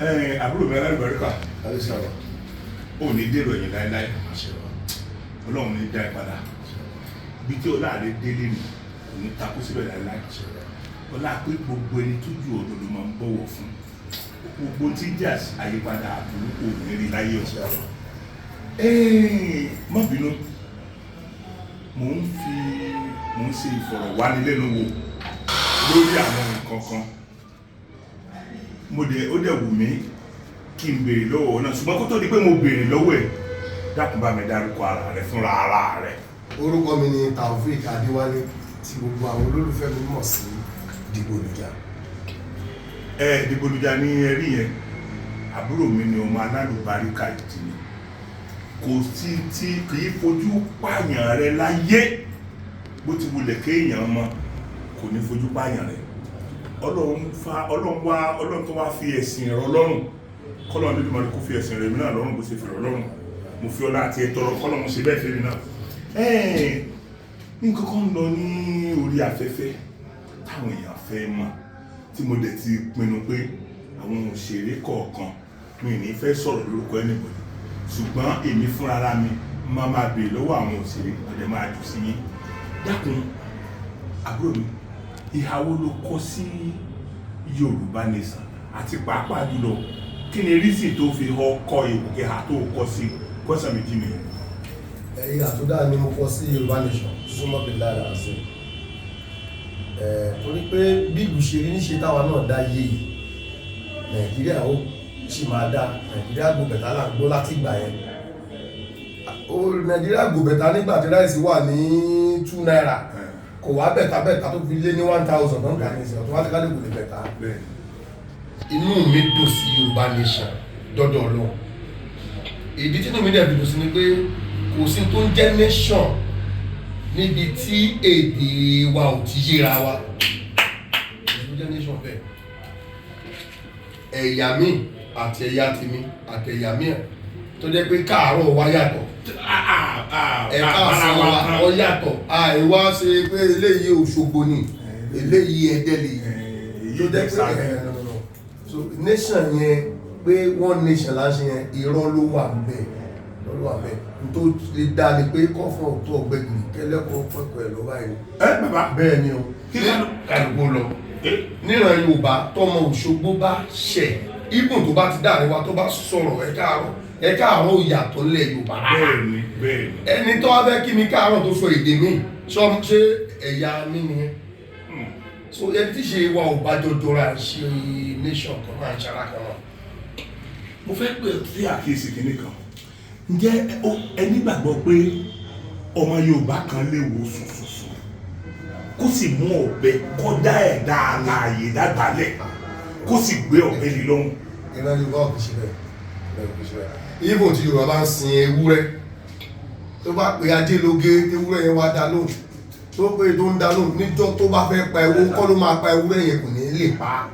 Àbúrò mi alálùbáríkà, ò ní dèrò ẹ̀yìn láéláé. Ọlọ́run ní dá ẹ padà ibi tí ọlá rẹ délé ni kò ní takú síbẹ̀ láéláé. Ọlá pé gbogbo ẹni tó ju ọ̀dọ̀ ló máa ń bọ̀wọ̀ fún, gbogbo tí ń jà àyípadà àbúrò kò ní rí láyé o. Má bínú, mò ń ṣe ìfọ̀rọ̀wánilẹ́nuwò lórí àwọn nǹkan kan. Mo dẹ̀ ó dẹ̀ wù mí kí n béèrè lọ́wọ́ náà, ṣùgbọ́n kó tó di pé mo béèrè lọ́wọ́ ẹ̀, dákun, bá mi dárúkọ ara rẹ fúnra ara rẹ. Orúkọ mi ni Taofeek Adéwálé, tí gbogbo àwọn olólùfẹ́ mi mọ̀ sí Dìgbòlùjà. Ẹ Dìgbòlùjà ní ẹrí yẹn, àbúrò mi ni, ọmọ alálùbáríkà ìdí ni. Kò sí tí kì í fojú pààyàn rẹ láyé. Bó ti wulẹ̀ kéèyàn mọ, kò ní fojú pààyàn rẹ. Ọlọ́run fa Ọlọ́run wá, Ọlọ́run tó wá fi ẹ̀sìn rọ lọ́rùn. Kọ́lọ́run nínú mọ́ni kó fi ẹ̀sìn rẹ̀ mí náà lọ́rùn bó ṣe fi rọ lọ́rùn. Mo fi ọlá àti ẹ̀tọ́rọ kọ́lọ́run ṣe bẹ́ẹ̀ fẹ́mi náà. Nǹkan kan ń lọ ní orí afẹ́fẹ́ táwọn èèyàn fẹ́ mọ̀, tí mo dẹ̀ ti pinnu pé àwọn òṣèré kọ̀ọ̀kan, mi ò ní fẹ́ sọ̀rọ̀ lórúkọ anybody, ṣùgbọ́n èmi fúnra mi máa máa béèrè lọ́wọ́ àwọn òṣèré, ọ̀dẹ̀ máa jù sí yín. Dákun, àbúrò mi, ìhà wo ló kọ sí Yorùbá Nation, àti pàápàá jùlọ, kí ni reason tó fi kọ ìhà tó kọ sí? Kọ́sàn méjì nìyẹn. Ẹ̀yìn àtúndà ni mo kọ sí Yorùbá Nation, súnmọ́ bí lára àṣẹ ẹ̀, torí pé bí ìlú ṣe rí níṣe táwa náà dá yé yìí, Nàìjíríà ó sì máa dá. Nàìjíríà go better là ń gbọ́ láti ìgbà yẹn. Nàìjíríà go better nígbà tí rice wà ní ₦2, kò wá better better tó fi lé ní 1,000 tó ń tà ní ìsìn, automatically kò lè better. Inú mi dùn sí Yorùbá Nation dọ́dọ̀ Ọlọ́run. Ìdí tí inú mi dẹ̀ fi dùn sí ni pé kò sí tó ń jẹ́ nation níbi tí èdè wa ò ti yéra wa. Kò sí tó jẹ́ nation bẹ́ẹ̀. Ẹ̀yà mi àti ẹ̀yà tèmi àti ẹ̀yà mi ẹ̀ tó jẹ́ pé káàárọ̀ wa yàtọ̀, ẹ̀ka àsán wa ọ yàtọ̀, àìwá ṣe pé eléyìí Òṣogbo ni, eléyìí Ẹdẹ lè tó jẹ́ pé ẹ̀, no, no, no. So nation yẹn, pé one nation là ń ṣe yẹn, irọ́ ló wà níbẹ̀, irọ́ ló wà níbẹ̀. N tó lè dá ni pé kọ́fọ̀n tó ọ̀gbẹ́gìrì kẹlẹ́kọ̀ọ́ pẹ̀kọ̀ ẹ̀ ló báyìí. Ẹ bàbá. Bẹ́ẹ̀ ni o. Kí kálukú lọ níran Yorùbá, tọmọ Òṣogbo bá ṣẹ̀, ibùn tó bá ti dáàrin wa, tó bá sọ̀rọ̀ ẹ káàárọ̀, ẹ káàárọ̀ ìyàtọ̀ ńlẹ̀ Yorùbá rárá. bẹ́ẹ̀ ni bẹ́ẹ̀ ni Ẹni tó wá fẹ́ kí mi káàárọ̀ tó sọ èdè mi sọ, ṣé ẹ̀yà mi nìyẹn? So ẹni tí ṣe wa ò bá jọ jọra, ṣe nation kan náà, ṣara kan náà. Mo fẹ́ pè sí àkíyèsí kìíní kan. Ǹjẹ́ ẹ nígbàgbọ́ pé ọmọ Yorùbá kan lè wo sùnsùnsùn kó sì mú ọ̀bẹ kó dá ẹ̀dá alààyè dàgbálẹ̀, kó sì gbé ọ̀bẹ lé lọ́rùn? Ìran Yorùbá ò kì í ṣe bẹ́ẹ̀ bẹ́ẹ̀, kì í ṣe bẹ́ẹ̀. Even tí Yorùbá bá ń sin ewúrẹ́, tó bá pe ajé lóge, ewúrẹ́ yẹn wá dá lóhùn, tó pé tó ń dá lóhùn, níjọ́ tó bá fẹ́ pa ewu kọ́ ló máa pa ewúrẹ́ yẹn, kò ní lè pa á.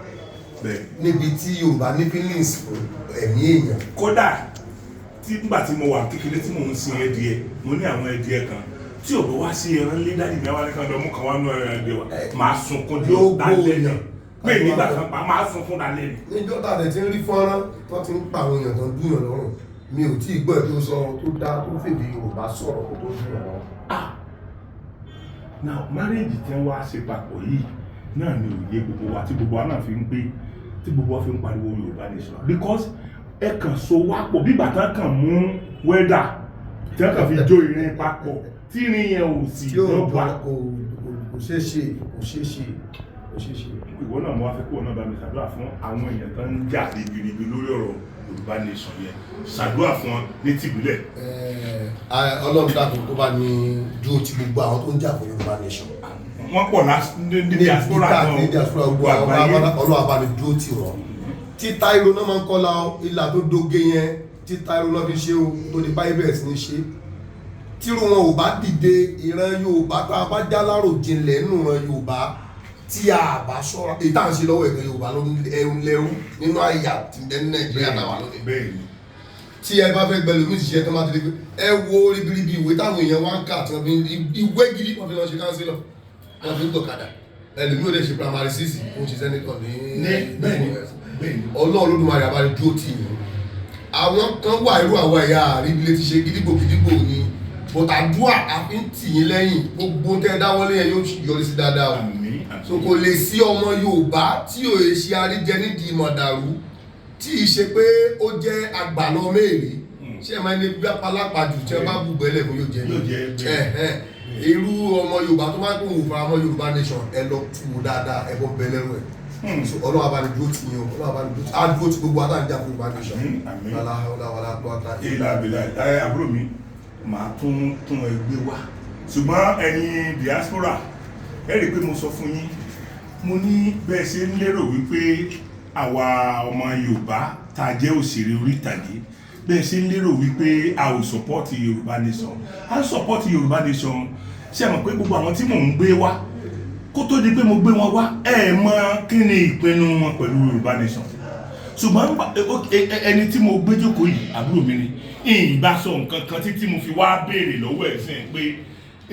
Níbi tí Yorùbá ní feelings fún ẹ̀mí èèyàn. Kódà tí nígbà tí mo wà kékeré tí mò ń sin ẹdìẹ, mo ní àwọn ẹdìẹ kan tí ò bá wá sí ẹran lé, daddy mi wá ní kan lọ mú kan wá nú ẹran ẹdìẹ wa, máa sunkún di Yóò lálẹ́ ni gbóòyàn. Pé nígbà kan pa, máa sunkún lálẹ́ ni. Níjọ́ tàbí tí ń rí fọ́nrán tó ti ń pa àwọn èèyàn tó ń dúnyàn lọ́rùn, mi ò tí ì gbọ́ ẹ̀ tó sọ tó dá tó fèdè Yorùbá sọ̀rọ̀ kó tó dúnyàn lọ́rùn. Ah, now marriage tí wọ́n wá ṣe papọ̀ yìí náà ni òye gbogbo wa, tí gbogbo wa náà fi ń gbé, tí gbogbo wa fi ń pariwo Yorùbá Nation, because ẹ kàn so wá pọ̀ bí bàtà kàn mú wẹ́dà tí wọ́n kàn fi jó irin papọ̀, tí irin yẹn ò sì Tí ò dọ́gba. Kò ṣeé ṣe, kò ṣeé ṣe, kò ṣeé ṣe. Ìwọ náà, mo wá fẹ́ kí ìwọ náà bá mi ṣàdúrà fún àwọn èèyàn tó ń jà ribiribi lórí ọ̀rọ̀ Yorùbá Nation yẹn. Ṣàdúrà fún wọn ní tìbílẹ̀. Ọlọ́run dákun, kó bá ní dúró ti gbogbo àwọn tó ń jà fún Yorùbá Nation. Wọ́n pọ̀ ní diaspora náà. Ní diaspora, gbogbo àwọn àgbáyé. Ọlọ́run bá ní dúró tì wọ́n. Títa ìró náà máa ń kọ́la ìlà tó dóge yẹn, títa ìró náà fi ṣe o, tó di báyìí bẹ̀rẹ̀ sí ní ṣe. Tírú wọn ò bá dìde, ìran Yorùbá, tá a bá jálárò jinlẹ̀ nínú ìran Yorùbá, tí a bá ṣọ́ra, èyí tá à ń ṣe lọ́wọ́ ẹ̀gbẹ́ Yorùbá ló ń ẹrú lẹ́rú nínú àyà tí ń bẹ ní Nàìjíríà táwa lónìí. bẹ́ẹ̀ ni Tí ẹ bá fẹ́ gbẹlú mi ṣiṣẹ́ tó máa ti di pé ẹ wo ribiribi ìwé táwọn èèyàn wá ń kà, tí wọ́n fi ìwé gidi wọ́n fi lọ ṣe councillor, wọ́n fi ń gbọ̀kadà. Ẹlòmíì ò lè ṣe primary six, ó ń ṣe senator ní Ní bẹ́ẹ̀ ni. Bẹ́ẹ̀ni. Ọlọ́run Olódùmarè á bá ní dúró tì yín. Àwọn kan wà, irú àwọn ẹ̀yà àríbílẹ̀ ti ṣe gídígbò gídígbò ni, but àdúrà àfi ń tì yín lẹ́yìn. Gbogbo tẹ́ dáwọ́lé yẹn yóò yọrí sí dáadáa o. Àmín. So kò lè sí ọmọ Yorùbá tí ò yẹ ṣe àríjẹ nídìí mọ̀dàrú, tí ì ṣe pé ó jẹ́ àgbàlọ́ mẹ́rin. Ṣé ẹ máa ní bí apálápàjù tí ẹ bá bù gbẹ́lẹ̀ fún, yóò jẹ Yóò jẹ, bẹ́ẹ̀. Ẹ̀hẹ́n. Irú ọmọ Yorùbá tó bá kóhùn fara mọ́ Yorùbá nation, ẹ lọ tù ú dáadáa, ẹ bọ́ bẹ lẹ́rù ẹ̀. So Ọlọ́run á bá ní dúró tì yín o, Ọlọ́run á bá ní dúró tì, á dúró tì gbogbo àtàǹjà fún Yorùbá nation. Àmín, àmín. Wàlá wàlá wàlá wàlá. Ìlà àbílà ẹ, àbúrò mi, màá tún tún ẹ gbé wá. Ṣùgbọ́n ẹ̀yin diaspora, ẹ rí i pé mo sọ fún yín, mo ní bẹ́ẹ̀ ṣe ń lérò wípé àwa ọmọ Yorùbá tá a jẹ́ òṣèré orí ìtàgé, bẹ́ẹ̀ ṣe ń lérò wípé a ò support Yorùbá nation, a ń support Yorùbá nation. Ṣé ẹ mọ̀ pé gbogbo àwọn tí mò ń gbé wá, kó tó di pé mo gbé wọn wá, ẹ mọ kí ni ìpinnu wọn pẹ̀lú Yorùbá nation? Ṣùgbọ́n ẹni tí mo gbé jókòó yìí, àbúrò mi ni, ìbá sọ nǹkan kan títí mo fi wá béèrè lọ́wọ́ ẹ̀ sí pé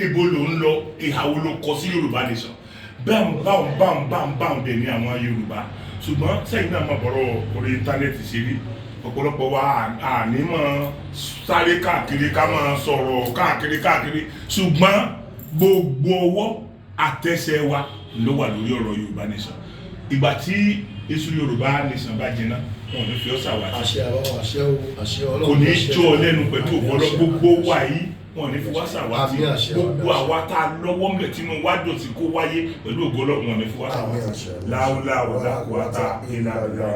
ibo ló ń lọ, ìhà wo ló kọ sí Yorùbá nation. Báwọn báwọn báwọn báwọn báwọn dẹ̀ ní àwọn Yorùbá. Ṣùgbọ́n sẹ́yìn náà máa bọ̀rọ̀ orí íńtánẹ́ẹ̀tì ṣe rí, ọ̀pọ̀lọpọ̀ wa àní máa sáré káàkiri, ká máa sọ̀rọ̀ káàkiri káàkiri. Ṣùgbọ́n gbogbo ọwọ́ àtẹsẹ̀ wa ló wà lórí ọ̀rọ̀ Yorùbá nation. Ìgbà tí iṣu Yorùbá nation bá jiná, wọn ò ní fi ọ́ ṣàwátì. Àṣẹ àwọn, àṣẹ o, àṣẹ Ọlọ́run. Kò ní Àṣẹ. jó ọ lẹ́nu pẹ̀lú ògbọ́lọ́. Gbogbo wa yìí, wọn ò ní fi wá ṣàwátì. Àmín, àṣẹ. Gbogbo àwa tá a lọ́wọ́ ń bẹ̀ tínú wá dùn sí kó wáyé pẹ̀lú ògbọ́lọ́, wọn ò ní fi wá Àmín, ṣàwátì. àṣẹ. Láúláwọ̀ lákùúwátá ìlà ìlà.